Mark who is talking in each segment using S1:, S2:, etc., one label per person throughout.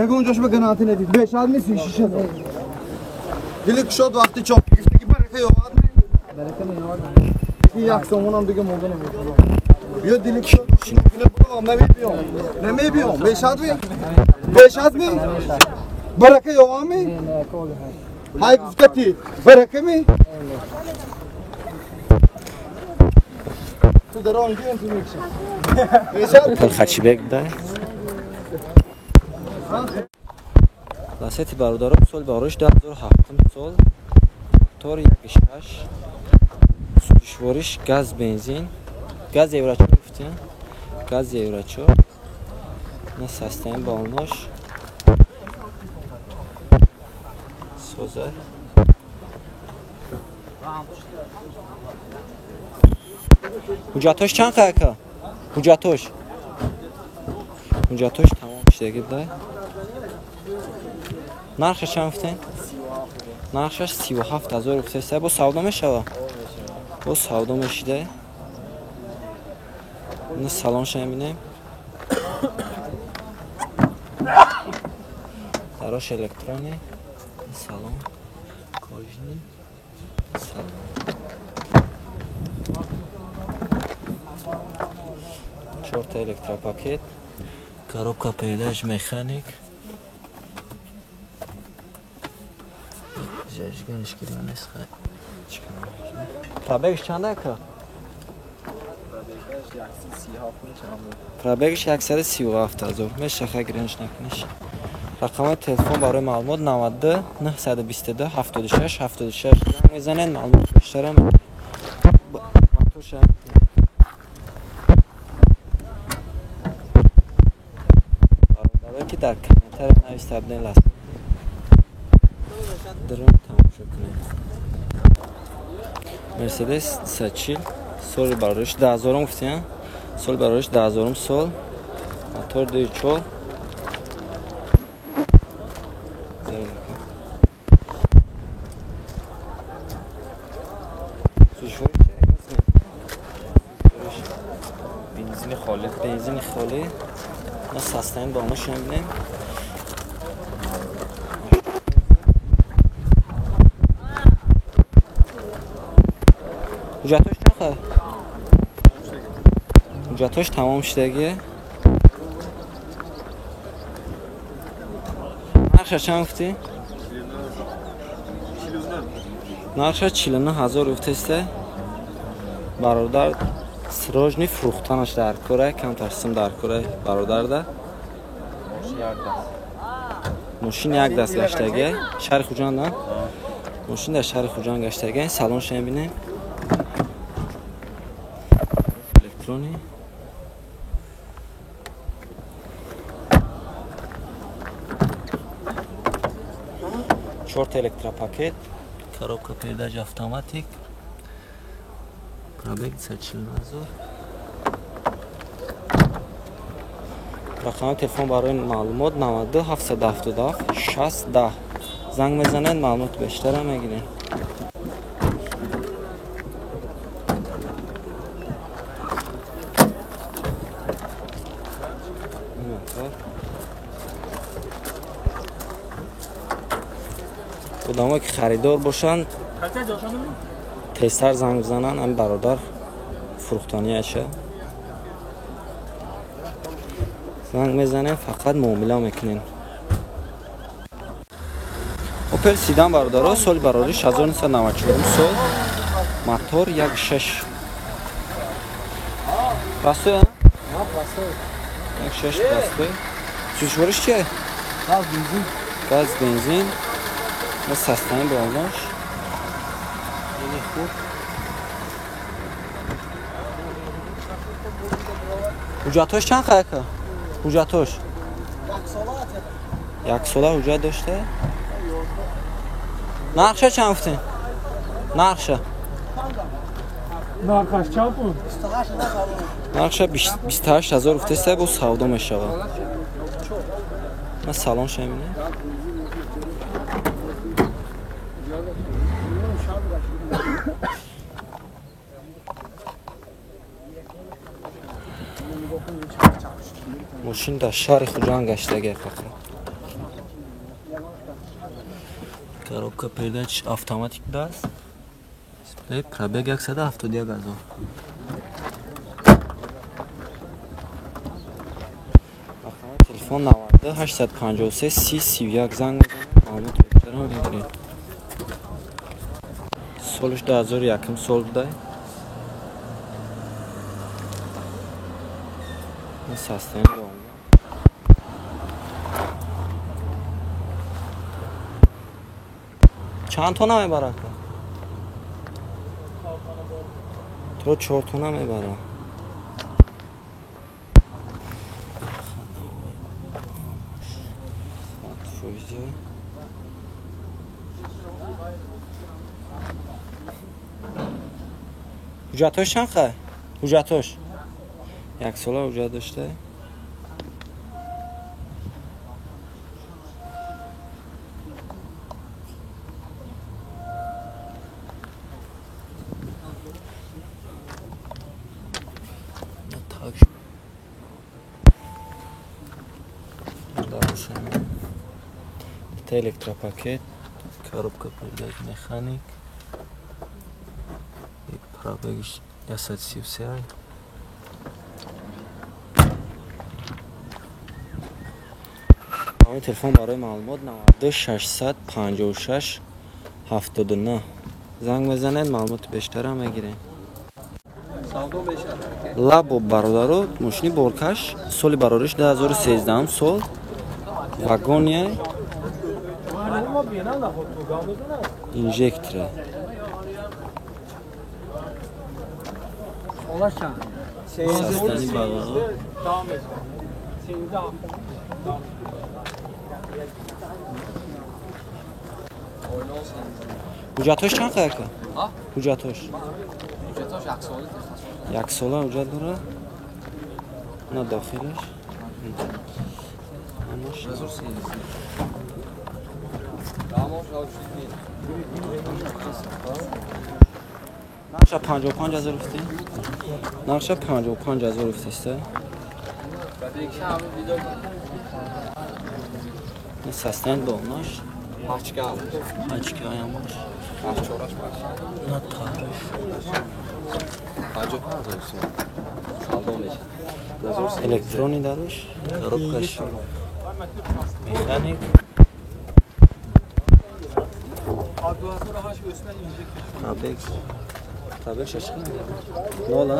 S1: Ягон ҷош ба гарантӣ недид. Бешад ми 36 000. Дили кушод вақти чоп гирифтаги барака ёвад ми?
S2: Барака меёвад.
S1: Як сомонам дига монда наметавонам. Биё дили кушод буравам, намебиём. Намебиём. Бешад ми? Бешад ми? Барака ёвам ми?
S2: Не, коли ҳай.
S1: Ҳай гуфтати барака ми? Ту дар он гирем ту мекши. Бешад?
S3: Опел Хачибек дай. Ласети бародарон соли бароиш 2007 сол мотор 1.6 сӯзишвориш газ бензин газ евро 4 гуфтем газ евро 4 на састаин балнош соза ҳуҷҷатош чанд қаяка ҳуҷҷатош ҳуҷҷатош тамом шидаги дай нархаш чанд гуфтем нархаш 37 000 гуфтеста бо савдо мешава бо савдо мешида ина салонша мебинем дарош электрони салон кожаный салон чорта электропакет коробка передач механик зажиганиш гирёнест хай пробегш чанд ака пробегш 137 000 мешаха гирёнш накуниш рақамҳои телефон барои маълумот 92 922 76 76 занг мезанед маълумот бештарам моторша бародарое ки дар комментария нависта будем лас дрон тамошо кунед мерседес 140 соли бароиш 2000 гуфтем соли бароиш 2000 сол мотор 2.4
S4: бензини холӣ.
S3: Бензини холӣ ма састаин ба онаш мебинем ҳуҷҷатош чанд ҳуҷҷатош тамом шудагӣ нархша чанд гуфтӣ нархша 49 000 гуфтеста бародар срочный фурӯхтанаш дар кора камтар сим дар кора бародарда мошин як даст гаштагӣ шаҳри Хуҷанд мошин дар шаҳри Хуҷанд гаштагӣ салонша мебинем электрони чорта электропакет коробка передач автоматик пробег 140 000 рақами телефон барои маълумот 92 777 60 10 занг мезанед маълумоти бештара мегиред. Одамое ки харидор бошанд тезтар занг бизананд ҳамин бародар фурӯхтанияша занг мезанем фақат муомила мекунем. Опел Седан бародаро соли барориш 1994 сол мотор 1.6 простой 1.6 простой сӯзишвориш чие?
S2: Газ бензин.
S3: Газ бензин ма састани болнош хеле хуб ҳуҷҷатҳош чанд қаяка ҳуҷҷатҳош яксола ҳуҷҷат дошта нархша чанд гуфтем нархша
S5: Нархаш чанд пул?
S3: Нархша 28 000 гуфтеста бо савдо мешавад ма салонша мебинем. Мошин дар шаҳри Хуҷанд гаштагия фақат. Коробка передач автоматик даст. Дисплей пробег 171 000. Рақами телефон 92 853 30 31 занг мезанед, маълумот бештарам мегиред. Солиш 2001 сол будай. Состояние дома. Чанд тона мебарад? То 4 тона мебарад. Ҳуҷҷатҳош чанд хай? Ҳуҷҷатҳош як сола ҳуҷҷат дошта. Электропакет, коробка передач механик, пробег 133. Телефон барои маълумот 92 656 79 занг мезанед, маълумоти бештарам мегиред. Лабо бародаро, мошини боркаш соли барориш 2013 сол, вагония инжектора. Састани бародаро. Ҳуҷҷатҳош чанд қадар ка? Ҳуҷҷатҳош? Як сола ҳуҷҷат дорад. На дохилаш. Нақша 55 000 гуфтӣ? Нақша 55 000 гуфтиста? Состояние донаш.
S1: Пачка.
S3: Пачка ямаш.
S1: Чораш пачка.
S3: На тариш.
S1: 55 000 сом. Савдо мешавад.
S3: Электронӣ даруш, коробкаш механик. Пробег. Пробег чӣ? Нола.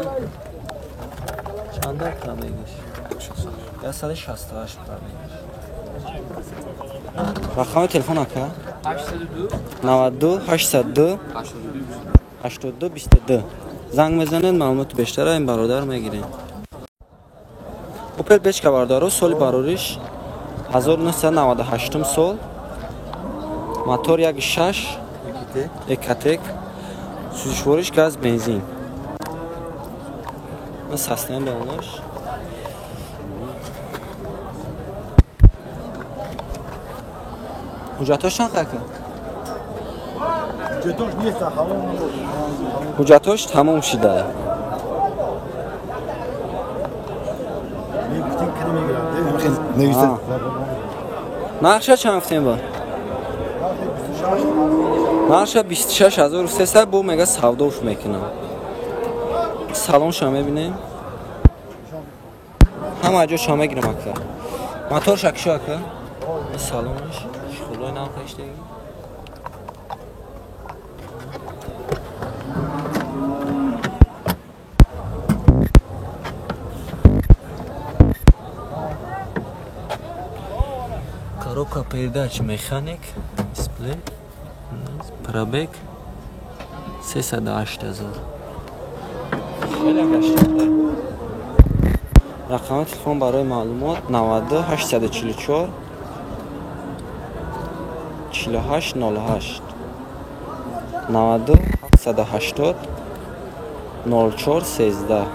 S3: Чанда пробегаш? 168 пробегаш. Рақами телефон ака? 92 802 82 22. Занг мезанед, маълумоти бештара ин бародар мегиред. Опел Бечка бародаро, соли барориш 1998 сол, мотор 1.6 Экотек, сӯзишвориш газ бензин. Состояние балонаш. Ҳуҷҷатҳош чанд қадар? Ҳуҷҷатҳош тамом шуда. Нақша чанд гуфтем ба? Нақша 26300 бо мега савдош мекунам. Салонша мебинем. Ҳама ҷоша мегирам ака. Моторша кишо ака? Салонаш. Хулой нам хаштаги. Коробка передач механик, дисплей, пробег 308 000. Хеле гашта. Рақами телефон барои маълумот 92 844 48 08 92 780 04 13. Занг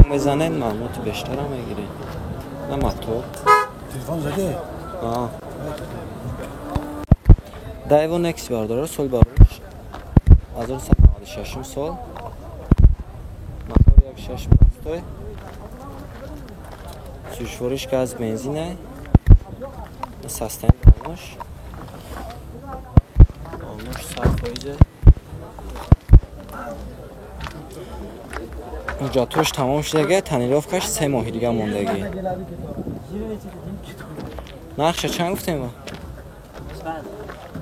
S3: мезанед, маълумоти бештара мегиред. На мотор.
S2: Телефон зади?
S3: Daewoo Nexia бародаро, соли барориш 1996 сол, мотор 1.6 простой, Сӯзишвориш газ бензине. Састани балош. Балош 100%. Ҳуҷҷатҳош тамом шудага, тонировкаш 3 моҳи дига мондагӣ. Нархша чанд гуфтем?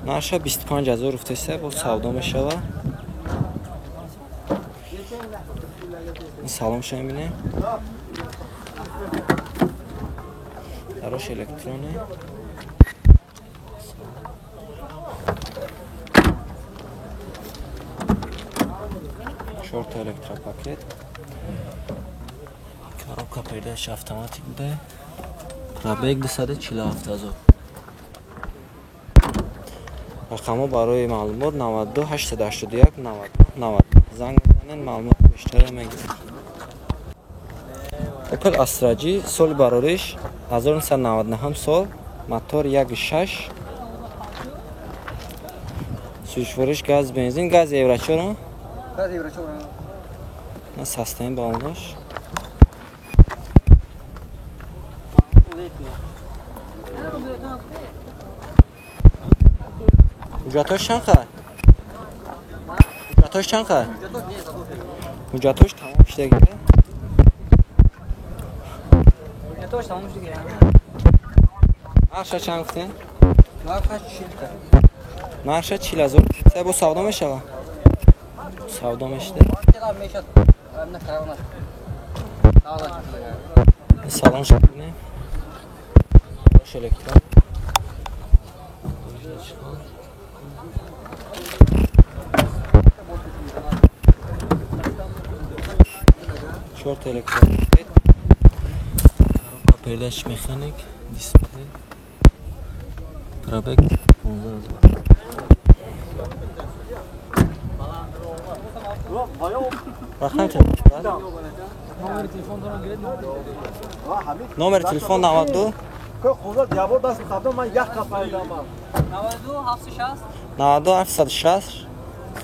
S3: Нархша 25 000 гуфтеса, боз савдо мешава. Салонша мебинем. Дарош электроне. Чорта электропакет. Коробка передач автоматик буда. Пробег 247 000. Рақамҳо барои маълумот 92 881 90 90. Занг мезанед, маълумот бештара мегиред. Opel Astra G соли барориш 1999 сол, мотор 1.6, сӯзишвориш газ бензин, газ евро 4.
S2: Газ евро 4.
S3: На састани балош. Ҳуҷҷатҳош чанд қадр? Ҳуҷҷатҳош чанд қадр? Ҳуҷҷатҳош тамом шудагӣ.
S2: Ҳуҷҷатҳош тамом шудагӣ.
S3: Нархша чанд гуфтем?
S2: Нархаш 40 та.
S3: Нархша 40 000. Се бо савдо мешава? Савдо мешуда. Салон шудем. Рош электрон. Чорта электропакет. Коробка передач механик, дисплей. Пробег 15 000. Номер телефон 92 92 760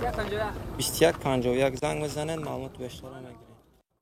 S3: 21 51. Занг мезанед, маълумот бештара мегиред.